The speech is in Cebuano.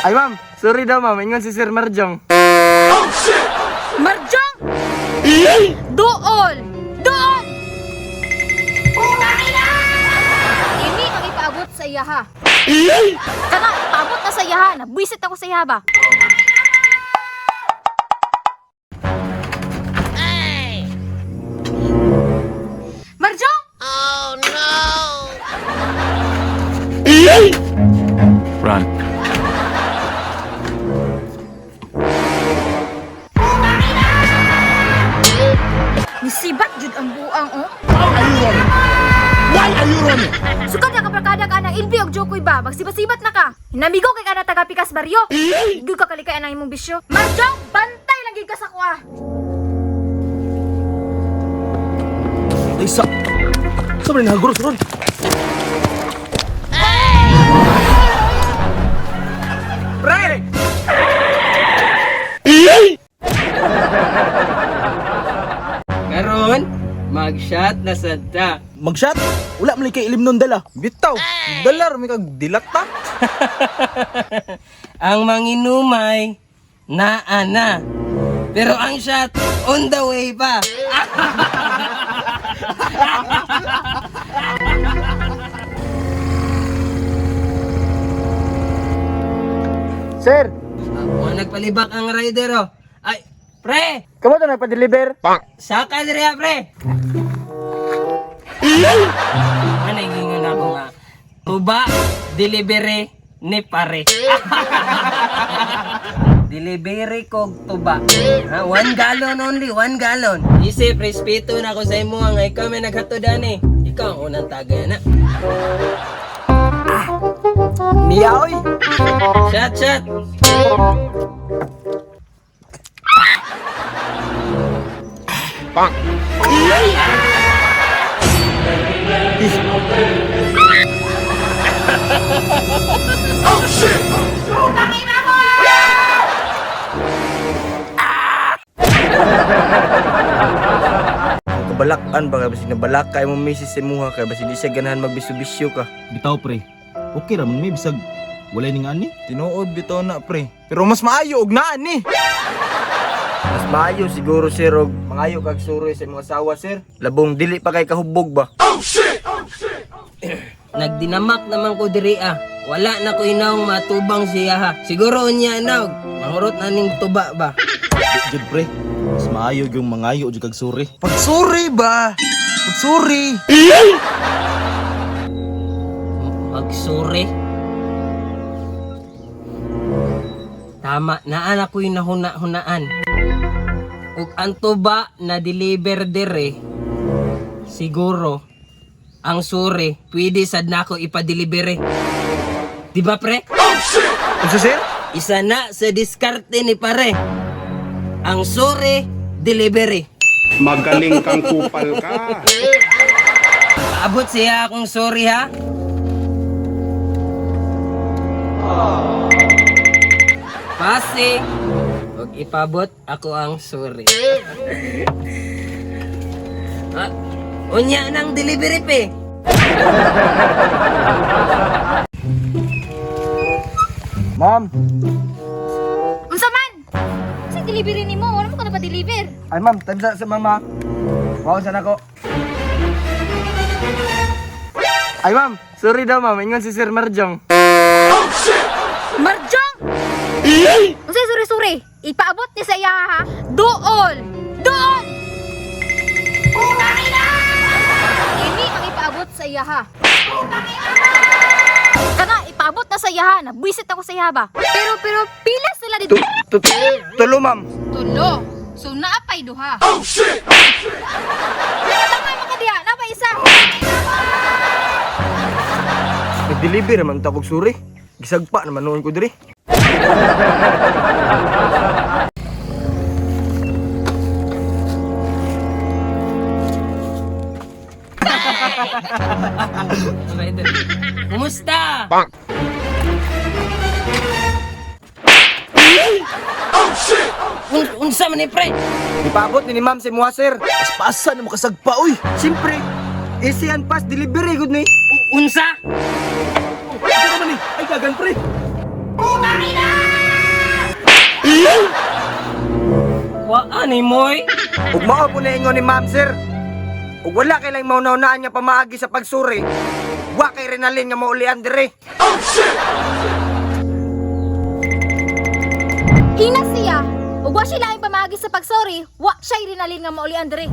Ay ma'am, sorry daw ma'am, ingon si Sir Marjong. Marjong! Dool! Dool! Ini ang ipaabot sa iyaha. Kana, ipaabot na sa iyaha. Nabwisit ako sa iyaha ba? Marjong! Run. Nisibat jud ang buang, oh. How are you running? Why are you running? Sukad na kabarkada ka ng ilbi og jokoy ba? Magsibat-sibat na ka. Hinamigo kay kana taga Pikas Baryo. Gyud ka kalikay ang imong bisyo. Marjong, bantay lang gyud ka sa kuha. Ay, sa... Sobrang nakaguros ron. Pre! Karon, mag-shot na sad ta. Mag-shot? Wala man kay ilim nun dala. Bitaw, dalar may kag dilat ta. Ang manginumay, naa na. Pero ang shot, on the way pa. Sir, Wa nagpalibak ang rider oh. Ay, pre! kamo to nagpa-deliver? Saka diri ah, pre! Ano ingon ako nga? Tuba, delivery ni pare. Delivery kog tuba. Ha, 1 gallon only, 1 gallon. Isip, respeto na ako sa imo nga ikaw may naghatod ani. Ikaw ang unang tagay na. Niya oy. Shot, shot. Ang kabalakan ba kay basig nabalak kay mo misis sa imuha kay basig di siya ganahan magbisyo-bisyo ka. Bitaw pre. Okay ra man may bisag walay ning ani. Tinuod bitaw na pre. Pero mas maayo og naan ni. Mas maayo siguro sir og mangayo kag suroy sa imong asawa sir. Labong dili pa kay kahubog ba. Nagdinamak naman ko diri ah. Wala na ko inawng matubang siya ha. Siguro unya naog. Mangurot na ning tuba ba. Jud pre. Mas maayo yung mangayo jud kag suri. Pagsuri ba? Pagsuri. Magsuri. Tama, naan ako'y nahuna-hunaan. Ug ang tuba na deliver dire, siguro, ang suri, pwede sad nako ipa-delivery. Di ba pre? Unsa sir? Isa na sa diskarte ni pare. Ang suri, delivery. Magaling kang kupal ka. Paabot siya akong sorry ha. Pasi. Huwag ipabot, ako ang sorry. Ah, unya ng delivery pe. Ma'am, Unsa man? Sa delivery nimo, wala mo ka na pa-deliver. ay ma'am, time sa mama. Wow, sana ko. Ay ma'am, sorry daw ma'am, ingon si Sir Marjong. Marjong! Unsa suri-suri? Ipaabot ni sa iyaha ha. Dool! Dool! Ini ang ipaabot sa iyaha. Kana, ipaabot na sa iyaha. Nabwisit ako sa iyaha ba? Pero, pero, pila sila dito. Tulo ma'am. Tulo. So, naapay duha. Oh, shit! Oh, shit! Tama mo ka diha. Napay isa. Nag-deliver naman ta kog suri. Gisagpa naman noon ko diri. Rider. Kumusta? Unsa man ni pre? Ipaabot ni ma'am sa imuha sir. Mas paasa na mo kasagpa oy. Siyempre, easy and fast delivery gud ni. Unsa? Asa naman ni? Ay gagan pre. ni moy. Ug mao po na ingon ni ma'am sir. Ug wala kay lang mauna-unaan nga pamaagi sa pagsuri. Wa kay Renalyn nga maulian dire. Ina siya. Ug wa siya laing pamaagi sa pagsorry, wa siya rinalin nga maulian diri.